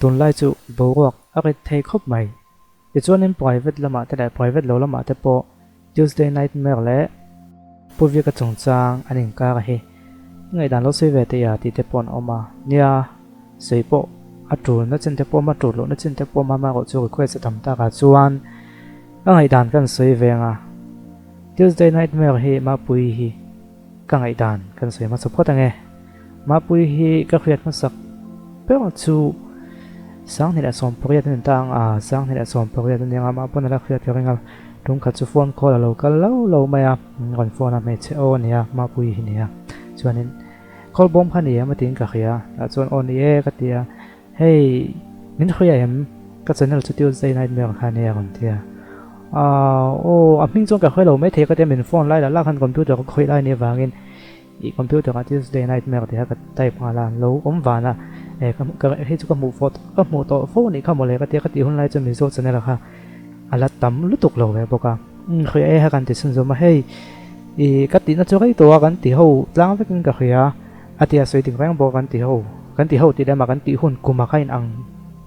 Tunlai chu boruak a rit thei khawp mai. Tichuanin private lamah te leh private lo lamah te pawh Tuesday Nightmare leh Pu Vika chungchang an inkar hi ngaihdan lo sawi ve teh a tih te pawh an awm a. Nia, sawi pawh a tulna chin te pawh awm a, tul lohna chin te pawh awm a, amaherawhchu request a tam takah chuan ka ngaihdan kan sawi ve ang a. Tuesday Nightmare hi Mapuii hi Ka ngaihdan kan sawi hmasa phawt ange. Mapuii hi ka hriat hmasak ber chu 2018 a ni ta ang a, 2018 a ni ang a, mah pawn a la hriat ka ring a, tum khat chu phone call a lo kal lo lo mai a, min rawn phone a, hmeichhe aw a ni a, Mapuii hi ni a, chuanin call bawm kha ni em a tiin ka hria, tah chuan aw ni e ka ti a, Hei, min hria em? Ka channel chu Tuesday Nightmare kha ania rawn ti a. Aaa, aw, a hming chuan ka hre lo maithei ka tia min phone lai lah lah khan computer ka khawih lai nih avangin ih computer ah Tuesday Nightmare tih kha ka type nghal a, lo awm van a, eh ka ka hei chu ka hmuh fawh ka hmuh tawh fo anih kha mawle ka tia ka tih hun lai chuan Mizo channel kha a la tam lutuk lo ve bawk a. Umm hria e ha kan ti chhunzawm a, hei ih ka tihna chu rei tawh a kan ti ho tlang vekin ka hria. A tia sawi dik reng bawk kan ti ho, kan ti ho tih lema kan tih hun kum a kha inang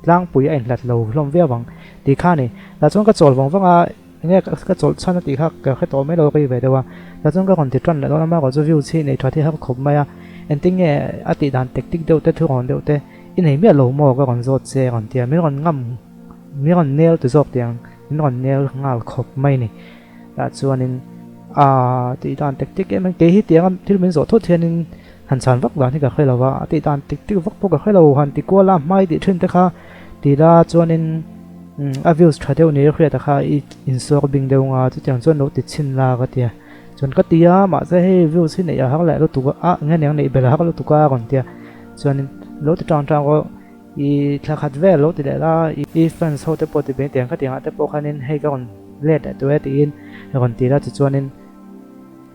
tlangpui a inhlat lo hlawm viau ang tih kha a ni. Tah chuan ka chawl vawng vawng a, enge ka chawlh chhan a tih kha ka hre tawh mai lo ka i ve deuh a. Tah chuan ka rawn ti tan leh dawn a, mahrawh chu views hi nei tha thei har khawp mai a, engtin nge a tih dan tactic deuh te thurawn deuh te i nei miah lo maw ka rawn zawt che a rawn ti a, min rawn ngam min rawn nel ti zawk tih ang min rawn nel nghal khawp mai a ni. Tah chuanin aaa tih dan tek tek em em kei hi tianga thil min zawh thut hianin han chhan vak dan hi ka hre lo va, a tih dan tek tek vak pawh ka hre lo, han ti kual a hmai tih thin te kha ti la chuanin a views tha deuh ni hriat a kha i insawr bing deuh nga chutiang chuan lo ti chhin la ka ti a, chuan ka ti a mahse hei views hi neih a har leh lutuk a eng nge niang neih belh a har lutuk a a rawn ti a, chuanin lo ti tang tang rawh. I thla khat vel lo ti leh la, i fans ho te pawh ti beng tiang khatiang ah te pawh khanin hei ka rawn let leh tur e tiin rawn ti la tichuanin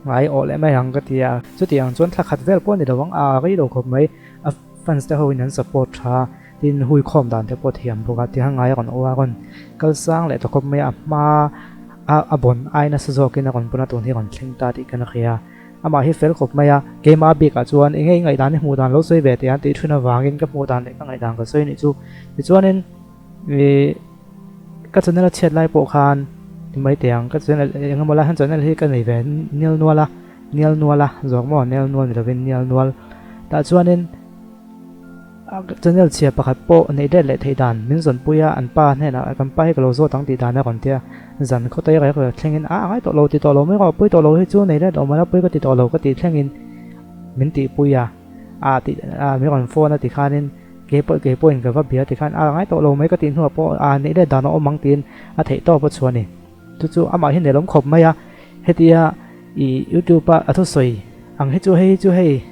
ngai awh leh mai ang ka ti a. Chuti ang chuan thla khat vel pawh a ni lo ang, a rei lo khawp mai, a fans te ho in an support tha a, tin hui khawm dan te pawh thiam bawk a, tiang ngai a rawn awh a, rawn kal sang leh ta khawp mai a, a hma a a bawn ai nasa zawkin a rawn pawn a tun hi a rawn thleng ta tih kan hria. Amah hi fel khawp mai a, keimah bikah chuan enge i ngaihdan i hmuh dan lo sawi ve teh an tih thin avangin ka hmuh dan leh ka ngaihdan ka sawi nih chu. Tichuanin ih ka channel a chhiat lai pawh khan ti mai teh ang, ka channel eng emaw lai hian channel hi ka nei ve nial nual a, nial nual a zawk maw nial nual ni lovin nial nual tah chuanin Channel chhia pakhat pawh neih let leh theih dan min zawnpui a, an pa hnenah kan pa hi ka lo zawt ang tih dan a rawn ti a, zan khaw tei rek rek thlengin a ngai tawh lo ti tawh lo mai rawh, pui tawh lo hi chu nei let lo mai la pui ka ti tawh lo ka tih thlengin min tihpui a, a tih a min rawn phone a ti khanin kei pawh kei pawhin ka va bia ti khan a ngai tawh lo mai ka tih hnuah pawh a neih let dan a awm ang tiin a theih tawp a chhuah a ni. Chu chu amah hi nelawm khawp mai a, hetia ih youtube a a thusawi ang hi chu hei hi chu hei.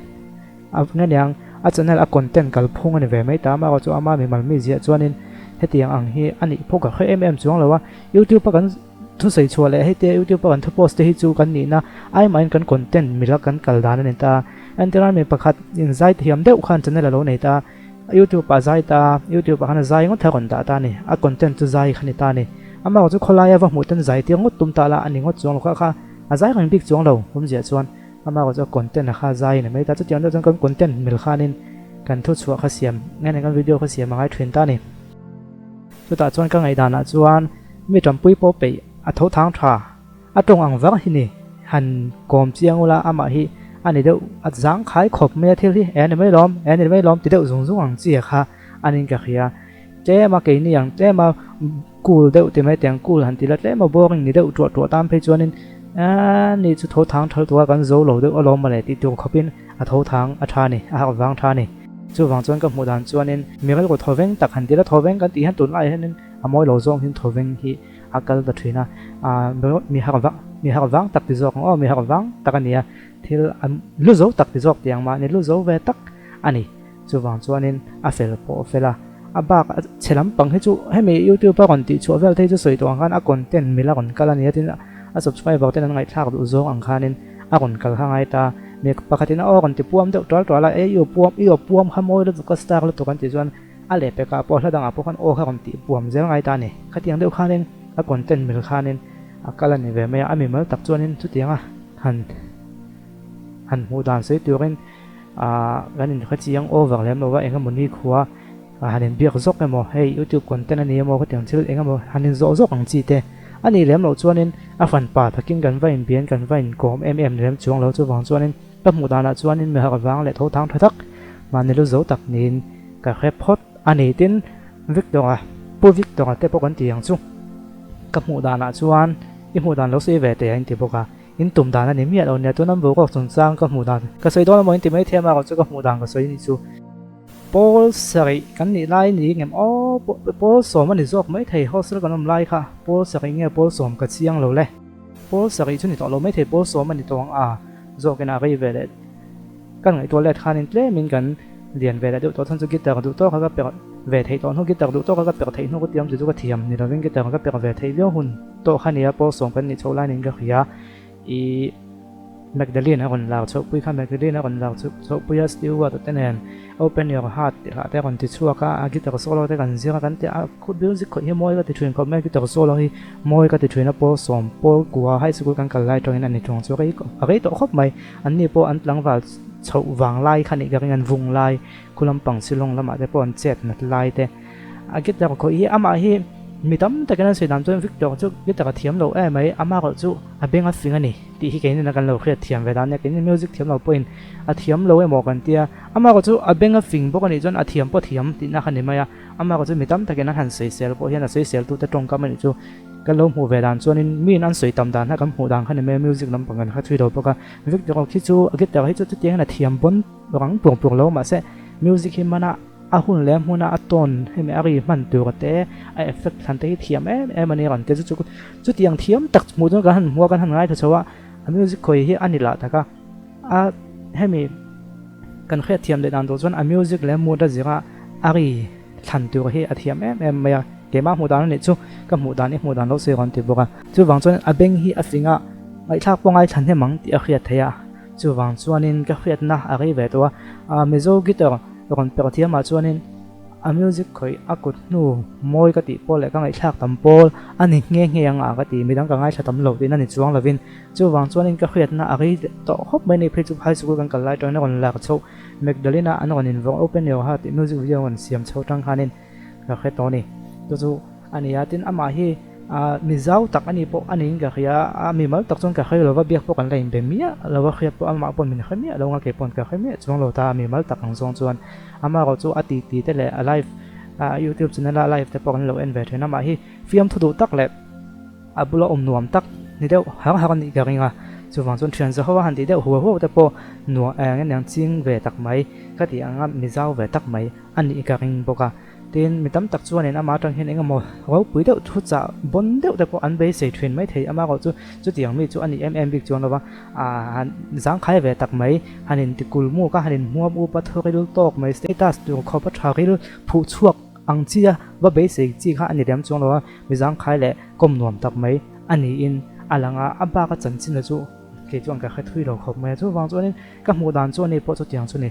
A nge niang, a channel a content kalphung a ni ve mai ta, amaherawh chu ama mimal mi ziah chuanin hetiang ang hi a nih pawh ka hre em em chuang lo a, YouTube a kan thusawi chhuah leh hetia YouTube a kan thu post te hi chu kan nihna ai mahin kan content mila kan kal dan a ni ta, entirna mi pakhat in zai thiam deuh khan channel a lo nei ta, YouTube ah zai ta, YouTube ah khan a zai ngawt a rawn dah ta a ni, a content chu zai kha ni ta a ni, amaherawh chu khawlaia va hmuh ten zai tir ngawt tum ta la a ni ngawt chuang lo kha kha a zai reng bik chuang lo awmzia chuan. Amah erawh chu a content a kha zai a ni mai ta. Chutiang deuh chuan kan content mil khanin kan thu chhuah kha siam nge kan video kha siam a ngai thin ta a ni. Chutah chuan ka ngaihdanah chuan mi tanpui pawh peih a tho thang tha a tawng ang vang hi ni. Han kawm chiang ula amah hi a ni deuh a zang khai khawp mai a thil hi e ni mai lawm e ni mai lawm ti deuh zung zung ang chi a kha a nin ka hria. Tlem a keini ang tlem a cool deuh ti mai tiang cool han ti la tlem a boring ni deuh tuah tuah tan phei chuanin eee ni chu tho thang thal tura kan zo lo deuh alawm mawle tih tur khawpin a tho thang a tha ni a harh vang tha ni. Chuvang chuan ka hmuh dan chuanin mi rilru thaw veng tak han ti la thaw veng kan tih hian tunlai hianin a mawi lo zawng hian thaw veng hi a kal ta thin a aaa mi harh vang mi harh vang tak ti zawk ang aw mi harh vang tak a ni a thil a lu zo tak ti zawk tiang mahni lu zo ve tak a ni. Chuvang chuanin a fel pawh a fel a, a bak a chhe lampang hi chu hemi youtube a rawn tih chhuah vel te hi chu sawi tawh ang khan a content mil a rawn kal a nia tin a subscriber ten an ngaihthlak duh zawng ang khanin a rawn kal kha ngai ta. Mi pakhatin a aw rawn ti puam deuh tual tual a, e i aw puam i aw puam kha mawi lutuk a star lutuk an tih chuan a leh pekah pawh hla dangah pawh khan aw kha rawn tih puam zel ngai ta a ni. Khatiang deuh khanin a content mil khanin a kal a ni ve mai a, a mimal tak chuanin chutianga han han hmuh dan sawi turin Aaa kan inhre chiang over lem lo va, eng emaw ni khua han inbiak zawk emaw hei youtube content a ni emaw khatiang thil eng emaw han inzawh zawk ang chi te a nih lem loh chuanin a hran pa takin kan va inbian kan va inkawm em em lem chuang lo chuvang chuanin ka hmuh danah chuanin mi harh vang leh tho thang tha tak mahni lu zo tak niin ka hre phawt a ni tin Victor-a Pu Victor-a te pawh kan ti ang chu ka hmuh danah chuan i hmuh dan lo sawi ve teh a inti bawk a. In tum dan a ni miah lo nia, tuna boruak chungchang ka hmuh dan ka sawi dawn emaw in ti mai thei a, amaherawh chu ka hmuh dan ka sawi ni chu pawl sarih kan nih lai ni ngem aw pawl sawm a ni zawk mai thei hostel kan awm lai kha pawl sarih nge pawl sawm ka chiang lo le pawl sarih chu ni tawh lo mai thei pawl sawm a ni tawh ang a zawkin a rei ve leh kan ngaihtuah let khanin tlemin kan lian ve leh deuh tawh chhan chu guitar duh tawk a ka perh ve theih tawh hnu guitar duh tawk a ka perh theih hnu ka tiam chu chu ka thiam ni lovin guitar ka perh ve theih viau hun tawh kha nia pawl sawm kan nih chhoh lai niin ka hria ih Magdalene a rawn lar chhoh pui kha Magdalene a rawn lar chhoh pui a Stewart te nen Open Your Heart tih hlah te a rawn ti chhuak a a guitar solo te kan zir a kan ti a music khawih hi mawi ka ti thin khawp mai guitar solo hi mawi ka ti thin a pawl sawm pawl kua high school kan kal lai tangin a ni thung chu a rei tawh khawp mai an ni pawh an tlangval chhoh vang lai kha nih ka ring an vung lai khu lampang Shillong lamah te pawh an chet nat lai te A guitar khawih hi amah hi mi tam takin an sawi dan chuan Victor chu guitar a thiam lo em mai, amah erawh chu a beng a fing a ni tih hi keinin a kan lo hriat thiam ve dan nia, keinin music thiam lo pawhin a thiam lo emaw kan tia, amah erawh chu a beng a fing bawk a nih chuan a thiam pawh thiam tihna kha ni mai a, amah erawh chu mi tam takin an han sawisel pawh hian a sawiseltute tawngkam a nih chu kan lo hmuh ve dan chuanin miin an sawi tam dan kha kan hmuh dan kha ni mai a, music lampang kan hre thui lo bawk a, Victor khi chu a guitar hi chu chutiangin a thiam pawn rang pur pur lo mahse music hi hmana A hun leh hmuna a tawn hemi a ri hman tur te a effect thlan te hi thiam em em a ni rawn ti chu chu chutiang thiam tak hmuh chuan kan han hmu a kan han ngaithla chho a a music khawi hi a ni lah tak a a hemi kan hriat thiam leh dan tur chuan a music leh mood a zira a ri thlan tur hi a thiam em em mai a keimah hmuh dan a nih chu ka hmuh dan i hmuh dan lo sawi rawn ti bawk a chuvang chuan a beng hi a fing a ngaihthlak pawh ngaithla hnem ang tih a hriat theih a chuvang chuanin ka hriatna a rei ve tawh a a Mizo guitar Rawn perh thiamah chuanin a music khawih a kut hnu mawi ka tih pawl leh ka ngaihthlak tam pawl a ni nghe nghe ang a ka ti, midang ka ngaithla tam lo tiin a ni chuang lovin chuvang chuanin ka hriatna a rei tawh khawp mai ni phei chu high school kan kal lai tawhin a rawn lak chhoh Magdalene-a an rawn invawng open your heart tih music video a rawn siam chho tang khanin ka hre tawh a ni. Chu chu a ni a, tin amah hi ah mi zau tak a ni pawh a niin ka hria a, mi mal tak chuan ka hre lo va, biak pawh kan la inbe miah lo va, hriat pawh amah pawh min hre miah lo ang a, kei paw'n ka hre miah chuang lo ta a, mi mal tak ang zawng chuan amah erawh chu a ti ti te leh a live ah youtube channel a live te pawh kan lo en ve thin, amah hi fiamthu duh tak leh a bula awm nuam tak ni deuh har har a nih ka ring a, chuvang chuan thian zaho a han tih deuh huau huau te pawh nuam eng eng ching ve tak mai ka tih ang a, mi zau ve tak mai a nih ka ring bawk a. Tin, mi tam tak chuanin amah atang hian eng emaw ropui deuh thu chah bawn deuh te pawh an beisei thin mai thei. Amah erawh chu chutiang mi chu a ni em em bik chuang lo va, aah han zangkhai ve tak mai, han intikul muk a, han inhmuam up a, thuril tawk mai, status tur khawp a tha ril phuh chhuak ang chi a va beisei chi kha a ni lem chuang lo a, mi zangkhai leh kawm nuam tak mai a niin a lang a, a bak a chanchin a chu kei chuan ka hre thui lo khawp mai a, chuvang chuanin Ka hmuh dan chu a ni pawh chutiang chu ni.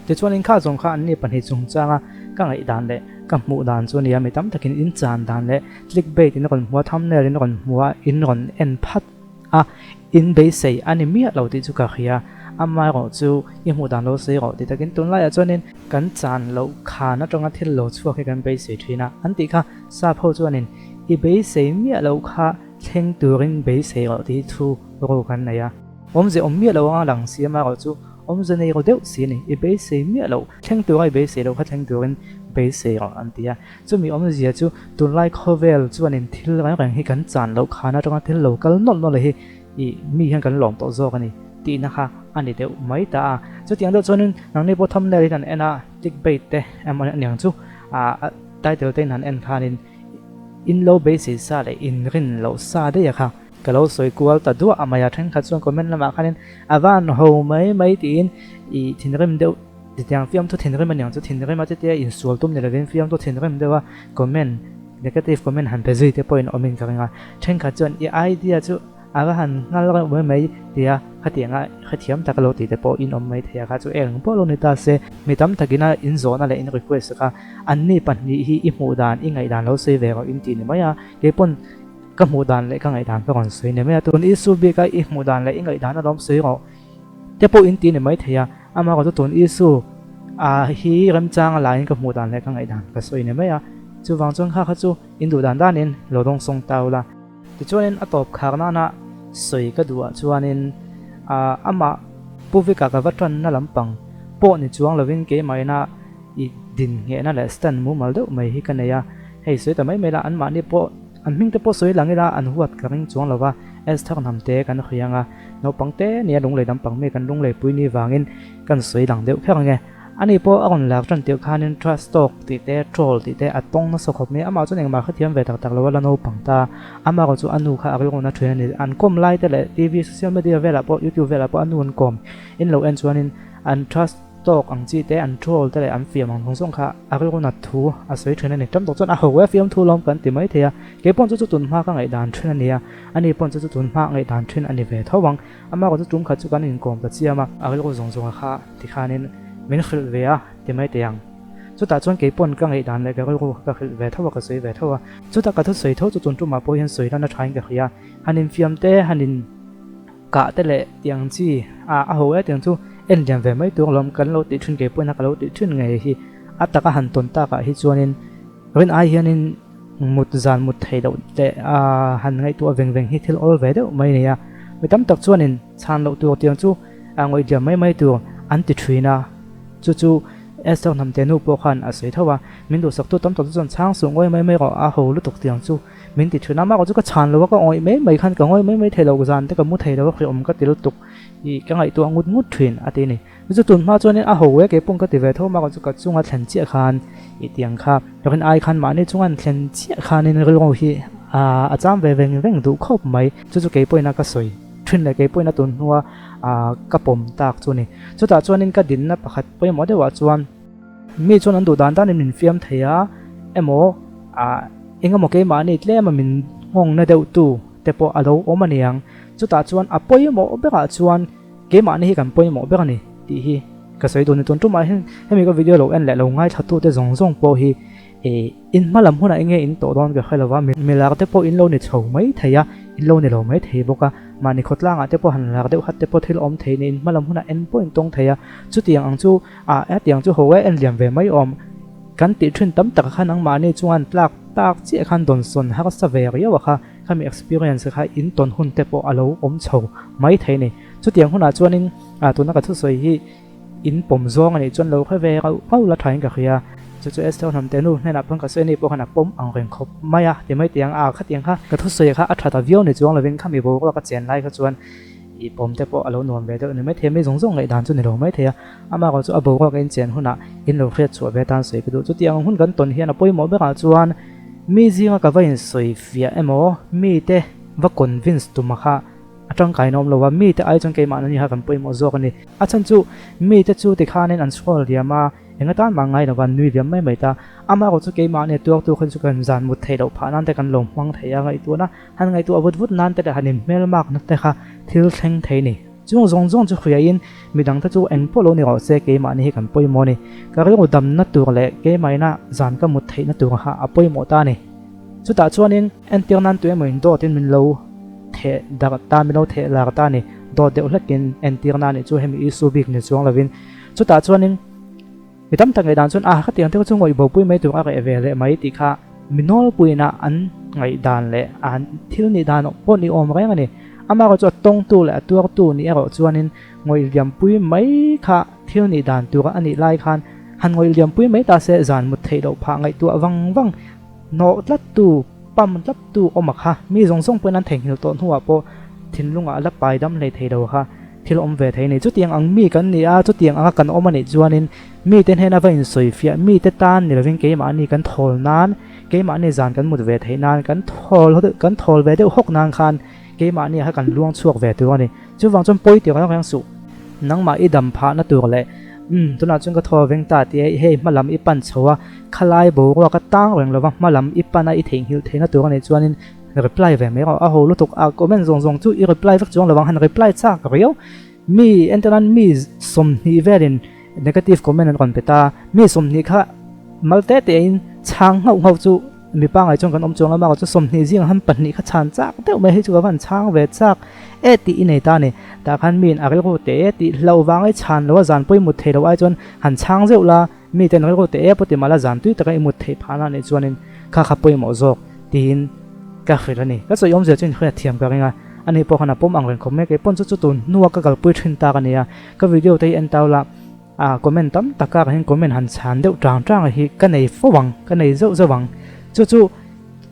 Tichuan inkha zawng kha an ni pahnih chungchanga ka ngaih dan leh ka hmuh dan chu a ni a, mi tam takin in chan dan leh click bait in rawn hmu a, thumbnail in rawn hmu a, in rawn en phat a, in beisei a ni miah lo tih chu ka hria. Amaherawh chu i hmuh dan lo sawi rawh ti takin tunlaiah chuanin kan chan loh khan atanga thil lo chhuak hi kan beisei thin a, an tih kha sap ho chuanin i beisei miah loh kha thleng turin beisei rawh tih hi thu ro kan nei a. Awmze awm miah lo anga lang si amaherawh chu awmze nei ro deuh si a ni. I beisei miah loh, thleng tura i beisei loh kha thleng turin beisei rawh an ti a. Chumi awmzia chu tunlai khawvel chuanin thil reng reng hi kan chan loh khan atanga thil lo kal nawlh nawlh hi i mi hian kan lawm tawh zawk a ni tihna kha a ni deuh mai ta a. Chutiang deuh chuanin nangni pawh thumbnail in han en a, clickbait te emaw aniang chu ah title te in han en khanin in lo beisei sa leh in rin loh sa daih a kha. Ka lo sawi kual ta duah a mai a, thenkhat chuan comment lamah khanin a van ho mai mai tiin i thinrim deuh titiang fiamthu thinrim aniang chu thinrim a chutia insual tum ni lovin fiamthu thinrim deuh a comment negative comment han pe zui te pawhin awmin ka ring a, thenkhat chuan i idea chu a va han nghal reuh mai mai tia khatianga hrethiam taka lo tih te pawh in awm mai thei a kha chu eng pawh lo ni ta se mi tam takin a inzawhna leh in request kha anni pahnih hi i hmuh dan i ngaihdan lo sawi ve rawh in tih ni mai a keipawn Ka hmuh dan leh ka ngaihdan ka rawn sawi ni mai a, tun Isu bika i hmuh dan leh i ngaihdan alawm sawi rawh te pawh in ti ni mai thei a, amaherawhchu tun Isu hi remchang a laiin ka hmuh dan leh ka ngaihdan ka sawi ni mai a, chuvang chuan kha kha chu in duh dan danin lo dawng sawng ta ula. Tichuanin a tawp khar nana sawi ka duhah chuanin amah Pu Vika ka va tanna lampang pawh ni chuang lovin keimahina i din nghehna leh stand mumal deuh mai hi ka nei a, hei sawi ta mai mai la anmahni pawh an hming te pawh sawi lang ila an huat ka ring chuang lova Esther hnam te kan hawi ang a, naupang te nia lunglei lampang mi kan lunglei pui ni vangin kan sawi lang deuh kher ang e. Ani pawh a rawn lak tan tirh khanin trash talk tih te troll tih te a tawng nasa khawp mai, amah chuan engmah hrethiam ve tak tak lo a la naupang ta, amah erawh chu a nu kha a rilru na thin a ni, an kawm lai te leh TV social media velah pawh youtube velah pawh a nu an kawm in lo en chuanin an trash talk ang chi te an troll te leh an fiam ang zawng zawng kha a rilru nat thu a sawi thin a ni, tam tawk chuan a ho e fiam thu lawm kan ti mai thei a, kei pawh chu chu tun hma ka ngaihdan thin a ni a, ani pawh chu chu tun hma ngaihdan thin a ni ve tho ang. Amah erawh chu tum khat chu kan inkawm ta chiam a, a rilru zawng zawng a kha tikhanin min hrilh ve a ti mai teh ang. Chutah chuan kei pawn ka ngaihdan leh ka rilru kha ka hrilh ve tho a, ka sawi ve tho a. Chutah ka thusawi tho chu tun tumah pawh hian sawi lan a thain ka hria. Han infiam te, han in kah te leh tiang chi a a ho e tiang chu en lian ve mai tur alawm kan lo tih thin kei pawhin a ka lo tih thin ngei hi a taka han tawn takah hi chuanin rin ai hianin Mut zan mut theih loh leh a han ngaihtuah veng veng hi thil awl ve deuh mai a ni a. Mi tam tak chuanin chhan loh tur tiang chu a ngawihdiam mai mai tur an ti thin a. Chu chu Esther hnamte nu pawh khan a sawi tho a, min duhsaktu tam tak chu chuan chhang suh ngawi mai mai rawh a ho lutuk tiang chu min ti thin a. Amah erawh chu ka chhan lo a, ka ngawih mai mai khan ka ngawi mai mai thei lo, zan te ka mu thei lo a, hreawm ka ti lutuk i ka ngaihtuah ngut ngut thin a ti a ni. Chu tun hma chuanin a ho e kei pawh ka ti ve tho mak chu ka chunga thlen chiah khan i tiang kha rin ai khan mahni chunga an thlen chiah khanin rilru hi a cham ve veng veng duh khawp mai chu chu kei pawhin a ka sawi thin leh kei pawhin a tun hnua ka pawm tak chu ni. Chutah chuanin ka dinna pakhat pawimawh deuhah chuan mi chuan an duh dan danin min fiam thei a emaw engemaw keimahni tlema min nghawngna deuh tu te pawh a lo awm a niang. Chutah chuan a pawimawh berah chuan Keimahni hi kan pawimawh ber a ni tih hi ka sawi dawn a ni. Tun tumah hian hemi ka video lo en leh lo ngaithla tute zawng zawng pawh hi ih in hma lam hunah enge in tawh dawn ka hre lo va, mi lar te pawh in lo ni chho mai thei a, in lo ni lo mai thei bawk a, mahni khawtlangah te pawh han lar deuh hat te pawh thil awm thei niin hma lam hunah en pawh in tawng thei a, chutiang ang chu ah hetiang chu ho e en liam ve mai awm kan tih thin tam tak khan angmahni chuan tlak tak chiah khan dawnsawn harsa ve riau a kha. Khami experience kha in tawn hun te pawh a lo awm chho mai thei a ni. Chutiang hunah chuanin tuna ka thusawi hi in pawm zawng a nih chuan lo hre ve rauh rauh la thain ka hria. Chu chu Esther hnamte nu hnenah pawn ka sawi a nih pawh khan a pawm ang reng khawp mai a ti mai tiang a, khatiang kha ka thusawi kha a tha ta viau ni chuang lovin khami boruak a chen lai kha chuan i pawm te pawh a lo nuam ve deuh ni mai thei a, mi zawng zawng ngaihdan chu ni lo mai thei a, amah erawh chu a boruak a inchen hunah in lo hriat chhuah ve atan sawi ka duh. Chutiang hun kan tawn hian a pawimawh berah chuan Mi zinga ka va insawi fiah emaw, mite va convince tuma kha a tangkain a awm lo a, mite ai chuan keimah nani kha kan pawimawh zawk a ni. A chhan chu mite chu tikhanin an scroll liam a, eng atan mah ngai lova an nui liam mai mai ta. Amah erawh chu keimah nia tuartu khan chu kan zan mut theih loh phah nan te kan lo hmang thei a, ngaihtuahna han ngaihtuah vut vut nan te leh han inhmelmakna te kha thil thleng thei a ni. Chung zawng zawng chu hriain midangte chu eng pawh lo ni rawh se keimahni hi kan pawimawh a ni. Ka rilru damna tur leh keimahina zan ka mut theihna tur kha a pawimawh ta a ni. Chutah chuanin entir nan tu emaw in dawtin min lo theh darh ta, min lo theh lar ta a ni. Dawt deuh hlekin entir nan nih chu hemi issue bik ni chuang lovin. Chutah chuanin mi tam tak ngaihdan chuan a khatiang te chu ngawih bopui mai tur a reh ve leh mai tih kha mi nawlpuina an ngaihdan leh an thil nih dan pawh ni awm reng a ni. Amaherawh chu a tawngtu leh a tuartu nih erawh chuanin ngawih liampui mai kha thil nih dan tur a nih lai khan han ngawih liampui mai ta se zan mut theih loh phah ngaihtuah vang vang hnawh tlattu, pam tlattu awm a kha. Mi zawng zawng pawhin an theihnghilh tawh hnuah pawh thinlungah a la pai dam hlei thei lo kha thil awm ve thei a ni. Chutiang ang mi kan ni a, chutiang anga kan awm a nih chuanin mite hnena va insawifiah, mite tan ni lovin keimahni kan thawl nan, keimahni zan kan mut ve theih nan, kan thawl kan thawl ve deuh hawk nan khan keimahni ah kha kan luang chhuak ve tur a ni. Chuvang chuan pawi tir reng reng suh. Nangmah i dam phahna tur leh umm tunah chuan ka thaw veng ta tih e, hei hmalam i pan chho a, khalai boruak a tang reng lova hmalam i pan a i theihnghilh theihna tur a nih chuanin reply ve mai rawh. A ho lutuk a, comment zawng zawng chu i reply vek chuang lovang, han reply chak riau. Mi entirnan mi 20 velin negative comment an rawn pe ta, mi 20 kha mal te te in chhang nghauh nghauh chu. Mi pangai chuan kan awm chuang lama chu 20 zingah han pahnih kha chhan chak deuh mai hei chu ka van chhang ve chak e tih i nei ta a ni. Tah khan miin a rilru teh e tih hlauh vang i chhan lo a zan pawh i mut thei lo ai chuan han chhang zeuh la, miten rilru teh e pawh ti mahla zan tui taka i mut theih phah na nih chuanin kha kha pawimawh zawk tiin ka hrilh a ni. Ka sawi awmzia chu inhriat thiam ka ring a, ani pawh khan a pawm ang reng khawp mai. Kei pawn chu chu tun hnua ka kalpui thin tak a ni a, ka video te hi en tau la. A comment tam tak a hian comment han chhan deuh tang tang hi ka nei fo ang, ka nei zeuh zeuh ang. Chu chu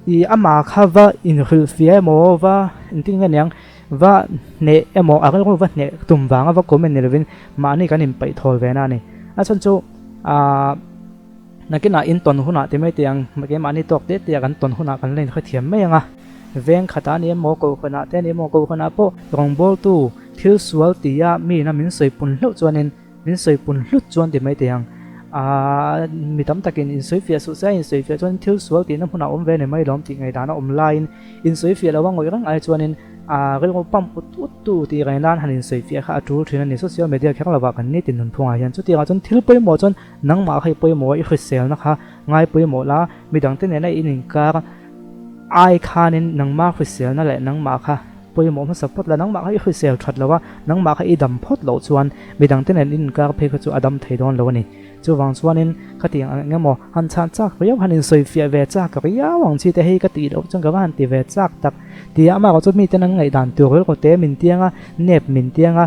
i amah kha va inhrilhfiah emaw va engtin nge niang va hneh emaw a rilru va hneh tum vanga va comment ni lovin mahni kan inpaih thawl ve na a ni. A chhan chu ah nakinah in tawn hunah ti mai teh ang keimahni tawk te te ah kan tawn hunah kan la inhrethiam mai ang a. Veng khatah a ni emaw kohhranah te a ni emaw kohhranah pawh rawngbawltu thil sual tia miin a min sawi pun hleuh chuanin Min sawi pun hlut chuan ti mai thei ang. Aaa mi tam takin in sawi fiah suh se a in sawi fiah chuan thil sual tihna hmunah awm ve ni mai lawm tih ngaihdan a awm laiin in sawi fiah lo a ngawih reng ai chuanin aa rilru pump ut ut tu tih reng nan han in sawi fiah kha a tul thin a ni. Social media kher lovah kan nitin nunphungah hian chutiangah chuan thil pawimawh chuan nangmah kha i pawimawh a i hriselna kha ngai pawimawh la midangte nena in inkar ai khanin nangmah hriselna leh nangmah kha Pawimawh hmasa phawt la, nangmah kha i hrisel that lo a, nangmah kha i dam phawt loh chuan midangte nen in inkar phei kha chu a dam thei dawn lo a ni. Chuvang chuanin khatiang ang eng emaw han chhan chak riau, han insawi fiah ve chak riau ang chi te hei ka tih loh chuan ka va han ti ve chak tak tia amah erawh chu miten an ngaihdan tur rilru te min tiang a, nep min tiang a,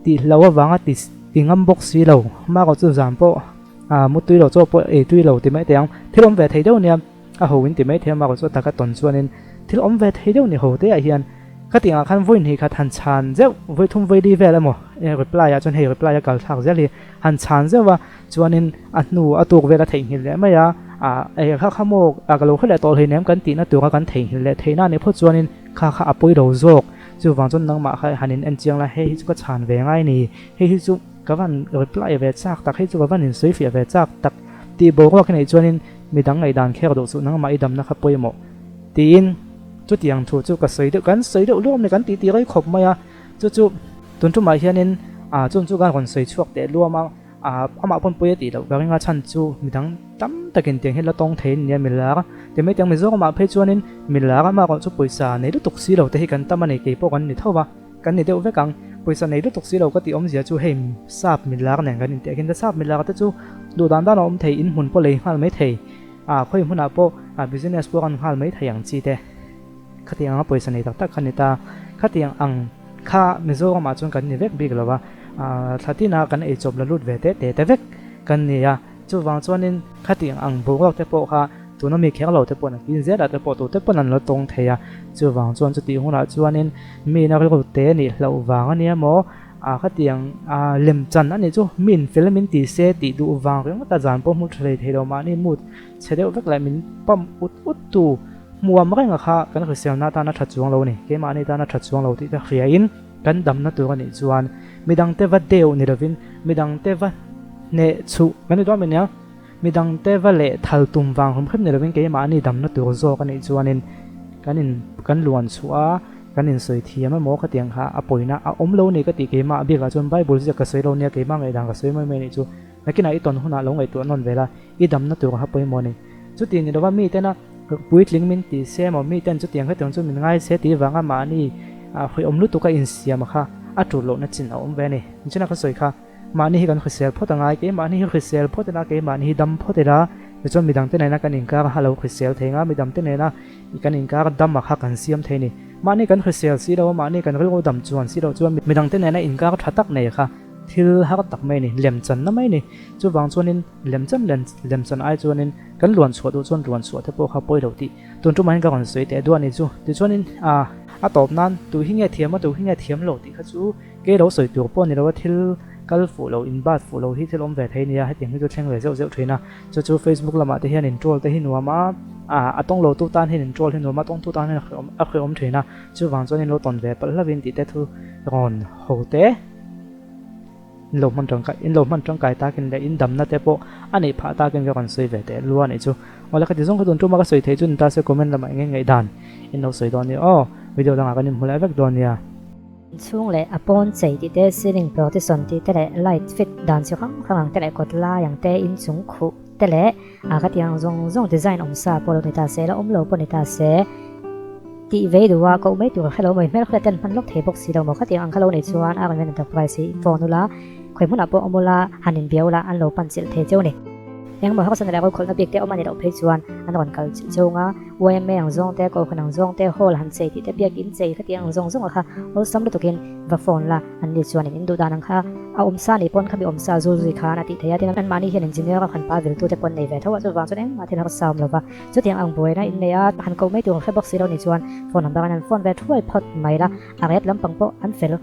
tihlo avanga ti ti ngam bawk si lo, amah erawh chu zan pawh a mutui lo chaw pawh ei tui lo ti mai teh ang, thil awm ve thei deuh nia. A ho in ti mai thei a, mah chu a taka tawn chuanin thil awm ve thei deuh ni ho te ah hian ka tih angah khan vawi hnih khat han chhan zeuh, vawi thum vawi li vel emaw reply ah chuan hei reply a kal thlak zel hi han chhan zeuh a, chuanin a hnu a tuk vel a theihnghilh leh mai a, ah eh kha kha maw ah ka lo hre leh tawh hleinem kan tihna tura kan theihnghilh leh theihna anih phawt chuanin kha kha a pawi lo zawk, chuvang chuan nangmah kha han in en chiang la hei hi chu ka chhan ve ngai ni, hei hi chu ka van reply ve chak tak, hei chu ka van insawi fiah ve chak tak tih boruak hi neih chuanin Midang ngaihdan kher duh chu nangmah i damna kha pawimawh tiin chutiang thu chu ka sawi deuh kan sawi deuh luam ni kan tih tih rei khawp mai a, chu chu tun tumah hianin ah chung chu kan rawn sawi chhuak teh luam a, ah amah pawn pawi a tih loh ka ring a chhan chu midang tam takin tiang hi la tawng thei ania milar ti mai tiang Mizoramah phei chuanin milar amah erawh chu pawisa nei lutuk si lo te hi kan tam a ni keipawh kan ni tho va kan ni deuh vek ang pawisa nei lutuk si lo ka tih awmzia chu hei sap milar nen kan inteh khin ta sap milar te chu duh dan dan a awm thei in hmun pawh lei nghal mai thei ah khawi hmunah pawh ah business pawh kan nghal mai thei ang chi te khatiang anga pawisa nei tak tak kha ni ta khatiang ang kha Mizoramah chuan kan ni vek bik lo a ah thla tina kan eichawp la lut ve te te te vek kan ni a chuvang chuanin khatiang ang boruak te pawh kha Tuna mi kher lo te pawh nakin zelah te pawh tute pawn an la tawng thei a, chuvang chuan chutih hunah chuanin miin a rilru te nih hlauh vang a nia maw, ah khatiang ah lem chan a nih chu miin fel min ti se tih duh vang ringawt a zan pawh hmu tha hlei thei lo mahni mood chhe deuh vek leh min pump ut ut tu hmuam reng a kha kan hriselna atana tha chuang lo a ni, keimahni tana tha chuang lo tih te hriain kan damna tur a nih chuan midangte va deuh ni lovin midangte va hneh chhuh kan ni dawn mai nia. Midangte va leh thal tum vang hrim hrim ni lovin keimahni damna tur zawk a nih chuanin kan in kan luan chhuah a, kan insawi thiam emaw khatiang kha a pawina a awm lo ni ka tih keimah bikah chuan Bible ziak ka sawi lo nia keimah ngaihdan ka sawi mai mai a nih chu nakinah i tawn hunah lo ngaihtuah nawn vel a i damna tur kha pawimawh a ni. Chuti ni lova mitena puitling min ti se emaw miten chutiang khatiang chu min ngai se tih vanga mahni hawihawm lutuk a insiam kha a tul lohna chin a awm ve a ni. Nichina ka sawi kha. Mahni hi kan hrisel phawt a ngai, keimahni hi hrisel phawt ila, keimahni hi dam phawt ila, tichuan midangte nena kan inkar a lo hrisel thei nga, midangte nena kan inkar dam a kha kan siam thei a ni. Mahni kan hrisel si lo a, mahni kan rilru dam chuan si loh chuan midangte nena inkar tha tak nei kha thil har tak mai a ni, lemchanna mai a ni. Chuvang chuanin lemchan lemchan ai chuanin kan luan chhuah duh chuan luan chhuah te pawh kha pawi lo tih tun tumah hian ka rawn sawi teh duah a ni chu. Tichuanin a tawp nan tu hi nge thiam a, tu hi nge thiam lo tih kha chu Kei lo sawi tur pawh ni lo a thil kal fuh lo, in bat fuh lo hi thil awm ve thei nia, hetiang hi chu thleng ve zeuh zeuh thin a. Chu chu Facebook lamah te hian in troll te hi nuam a, a tawng lo tu tan hian in troll hi nuam a, tawng tu tan hian a hrehawm thin a. Chuvang chuan in lo tawn ve palh hlauhin tih te thu rawn ho te in lo hman tangkai in lo hman tangkai takin leh in damna te pawh a neih phah takin ka rawn sawi ve teh lua a nih chu. Awle ka ti zawng kha tun tuma ka sawi theih chu ni ta se comment lamah eng nge ngaihdan in lo sawi dawn nia aw. Video dangah kan inhmu leh vek dawn nia. Inchhung leh a pawn chei tih te, ceiling partition tih te leh light fit dan chi hrang hrang ang te leh kawt lai ang te, inchung khuh. te leh a ka tiang zawng zawng design awm sa pawh lo ni ta se la awm lo pawh ni ta se tih vei duh a koh mai tur ka hrelo mai hmel kha ten hman lawk thei bawk si lo maw khatiang ang kha lo nei chuan Iron Man Enterprise hi phone ula khawi hmunah pawh awm ula han inbiau ula an lo pan chilh thei cheu a ni. Engmaw harsatna leh rokhawlhna bik te awm a ni loh phei chuan an rawn kal chilh cheu nga YMA ang zawng te Kohhran ang zawng te hall han chei tih te biak in chei khatiang ang zawng zawng a kha awlsam lutukin va phone la An ni chuan in induh dan ang kha a awm sa nih pawn khami awm sa zul zui khan a tih theih a, tin anmahni hian engineer a han pa viltu te pawn nei ve tho a, chuvang chuan engmah thil harsa awm lo va, chutiang ang buaina in nei a, han koh mai tur hre bawk si lo ni chuan phone number an han phone ve thuai phawt mai la, a ret lampang pawh an fel.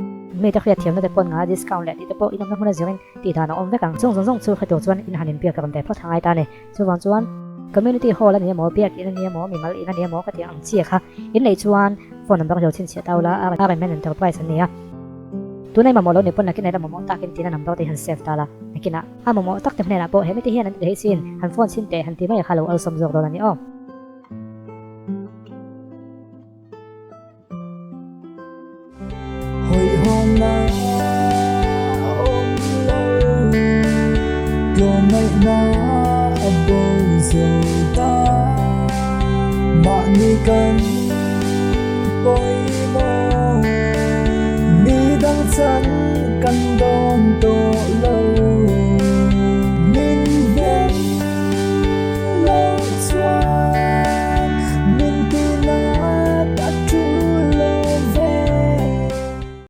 Mi te hriat thiamna te pawn nga discount leh tih te pawh in awmna hmun a zirin tih dan a awm vek ang, chung zawng zawng chu hre tur chuan in han inbiak rawn ve phawt a ngai ta a ni. Chuvang chuan community hall a ni emaw, biak in a ni emaw, mimal in a ni emaw ka tih ang chi kha in neih chuan phone number hi lo chhinchhiah ta ula, RMN Enterprise an ni a. Tuna i mamawh lo ni pawn nakinah ila mamawh takin tina number te hi han save ta la, nakinah a mamawh tak te hnenah pawh he mite hian an ti thei sin, han phone chhin teh han ti mai kha lo awlsawm zawk dawn a ni aw.